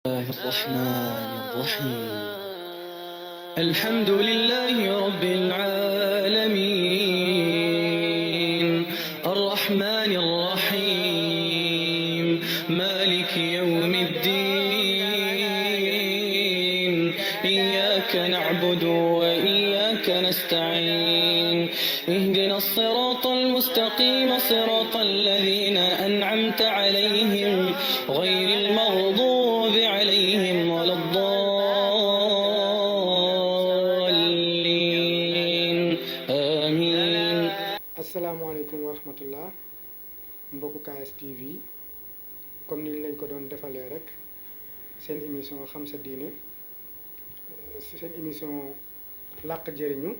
الله الرحمن الرحيم الحمد لله رب العالمين الرحمن الرحيم مالك يوم الدين إياك نعبد وإياك نستعين اهدنا الصراط المستقيم صراط الذين أنعمت عليهم غير المغضوب عليهم ولا الضالين آمين. asalaamaaleykum wa rahmatullah mbokku KS TV comme ni lañ ko doon defalee rek seen émission xam sa diine seen émission làq jëriñu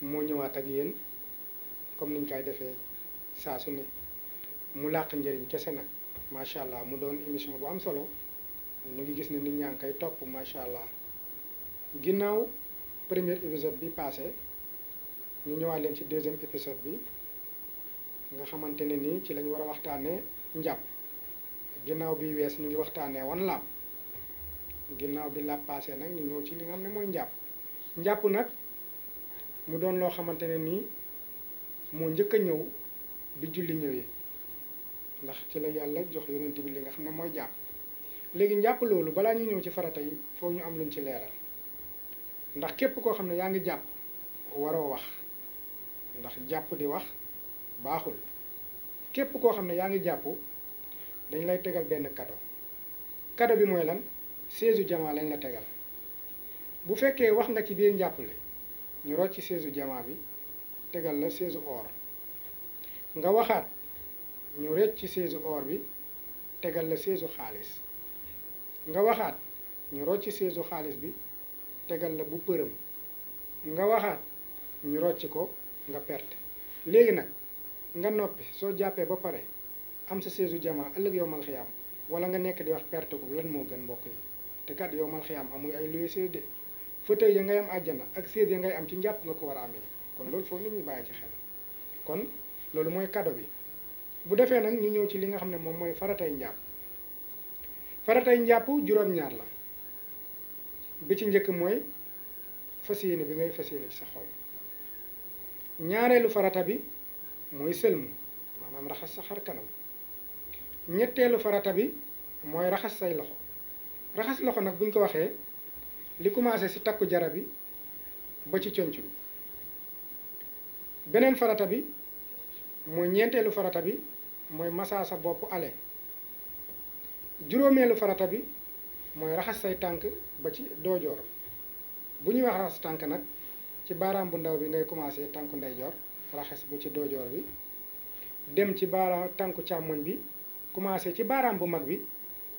moo ñëwaat ak yéen comme niñ koy defee saa su ne mu làq njëriñ kese nag macha allah mu doon émission bu am solo ñu ngi gis ne nit ñaa ngi koy topp macha allah ginnaaw premier épisode bi passé ñu ñëwaat leen ci deuxième épisode bi nga xamante ne nii ci lañ war a waxtaanee njàpp ginnaaw bi wees ñu ngi waxtaanee wan laab ginnaaw bi laab passé nag ñu ñëw ci li nga xam ne mooy njàpp nag mu doon loo xamante ne nii moo njëkk a ñëw bi julli ñëwee ndax ci la yàlla jox yonent bi li nga xam ne mooy jàpp léegi njàpp loolu balaa ñu ñëw ci farata yi foog ñu am luñ ci leeral ndax képp koo xam ne yaa ngi jàpp waroo wax ndax jàpp di wax baaxul képp koo xam ne yaa ngi jàpp dañ lay tegal benn kado bi mooy lan seesu jamaa lañ la tegal bu fekkee wax nga ci biir njàppale ñu rocc ci seesu jamaa bi tegal la seesu or nga waxaat ñu rocc ci seesu or bi tegal la seesu xaalis nga waxaat ñu rocc ci seesu xaalis bi tegal la bu përëm nga waxaat ñu rocc ko nga perte léegi nag nga noppi soo jàppee ba pare am sa seesu jamaa ëllëg yowmal xiyaam wala nga nekk di wax perte ko lan moo gën mbokk yi te kat yowmal xiyaam amul ay luye sees de fauteuil ya ngay am àjjana ak sees ya ngay am ci njàpp nga ko war a amee kon loolu foofu nit ñi bàyyi ci xel kon loolu mooy kado bi bu defee nag ñu ñëw ci li nga xam ne moom mooy faratay njàpp juróom-ñaar la bi ci njëkk mooy fas yéene bi ngay fas yéene ci sa xol ñaareelu farata bi mooy sëlmu maanaam raxas sa xar kanam ñetteelu farata bi mooy raxas say loxo raxas loxo nag buñ ko waxee li commencé ci takku jara bi ba ci conc bi beneen farata bi mooy ñeenteelu farata bi mooy masaa sa bopp ale juróomeelu farata bi mooy raxas say tànk ba ci doojoor bu ñuy wax raxas tànk nag ci baaraam bu ndaw bi ngay commencé tànku ndeyjoor raxas ba ci doojoor bi dem ci baaraam tànku càmmoñ bi commencé ci baaraam bu mag bi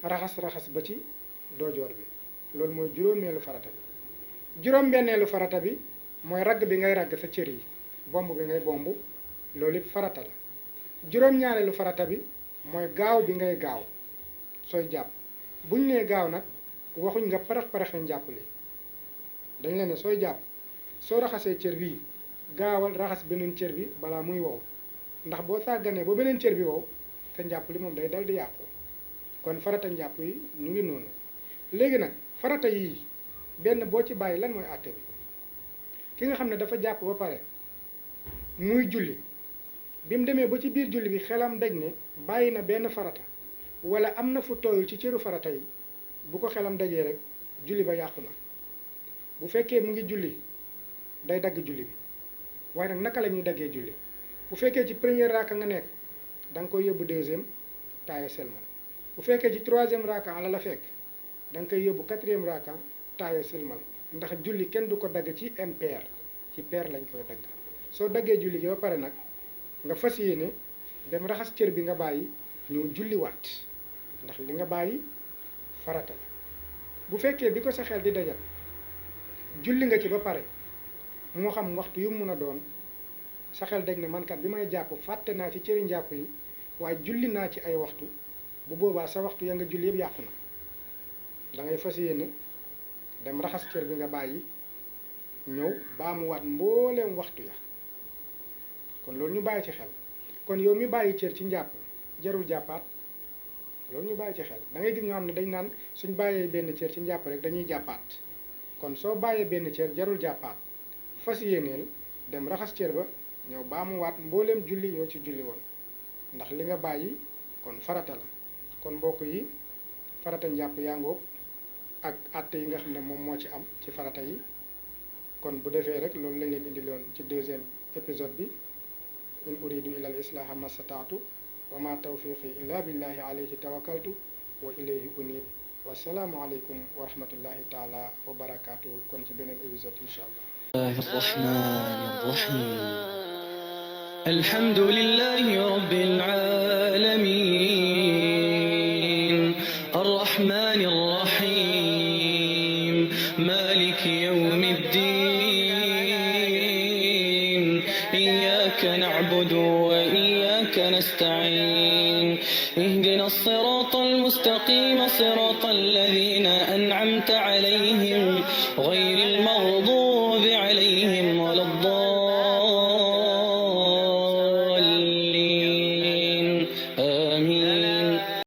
raxas ba ci doojoor bi loolu mooy juróomeelu farata bi juróom-benneelu farata bi mooy ragg bi ngay ragg sa cër yi bomb bi ngay bomb loolu it farata la juróom-ñaareelu farata bi mooy gaaw bi ngay gaaw sooy jàpp buñ nee gaaw nag waxuñ nga parax-paraxe njàpp li dañ la ne sooy jàpp soo raxasee cër bii gaawal raxas beneen cër bi balaa muy wow ndax boo sàgganee ba beneen cër bi wow te njàpp li moom day dal di yàqu kon farata njàpp yi ñu ngi noonu léegi nag farata yii benn boo ci bàyyi lan mooy àtte bi ki nga xam ne dafa jàpp ba pare muy julli bi mu demee ba ci biir julli bi xelam daj ne bàyyi na benn farata wala am na fu tooyul ci cëru farata yi bu ko xelam dajee rek julli ba yàqu na bu fekkee mu ngi julli day dagg julli bi waaye nag naka la ñuy daggee julli bu fekkee ci première raaka nga nekk da nga koy yóbbu deuxième taaya selmal bu fekkee ci troisième raaka la fekk da nga koy yóbbu quatrième raaka taaya selmal ndax julli kenn du ko dagg ci impair ci pair lañ koy dagg soo daggee julli gi ba pare nag nga fas yéene dem raxas cër bi nga bàyyi ñëw julliwaat ndax li nga bàyyi farata la bu fekkee bi ko sa xel di dajal julli nga ci ba pare moo xam waxtu yu mun a doon sa xel daj ne mankat bi may jàpp fàtte naa ci cëri njàpp yi waaye julli naa ci ay waxtu bu boobaa sa waxtu ya nga julli yëpp yàqu na da ngay fas yéene dem raxas cër bi nga bàyyi ñëw baamuwaat mbooleem waxtu ya kon loolu ñu bàyyi ci xel kon yow mi bàyyi cër ci njàpp jarul jàppaat loolu ñu bàyyi ci xel da ngay gis ñoo xam ne dañ naan suñ bàyyee benn cër ci njàpp rek dañuy jàppaat kon soo bàyyee benn cër jarul jàppaat fas yéeneel dem raxas cër ba ñëw baamuwaat mbooleem julli yoo ci julli woon ndax li nga bàyyi kon farata la kon mbokk yi farata njàpp yàngoog ak àtte yi nga xam ne moom moo ci am ci farata yi kon bu defee rek loolu lañ leen indiloon ci deuxième épisode bi in uridu illa al islaha mastataatu wa ma tawfiqi illa billahi alayhi tawakkaltu wa ilayhi unib wasalaamu aleykum wa rahmatullahi taala wa barakaatu kon ci beneen épisode incha allah. الرحمن الرحيم الحمد لله رب العالمين الرحمن الرحيم مالك يوم الدين إياك نعبد وإياك نستعين اهدنا الصراط المستقيم صراط الذين أنعمت عليهم غير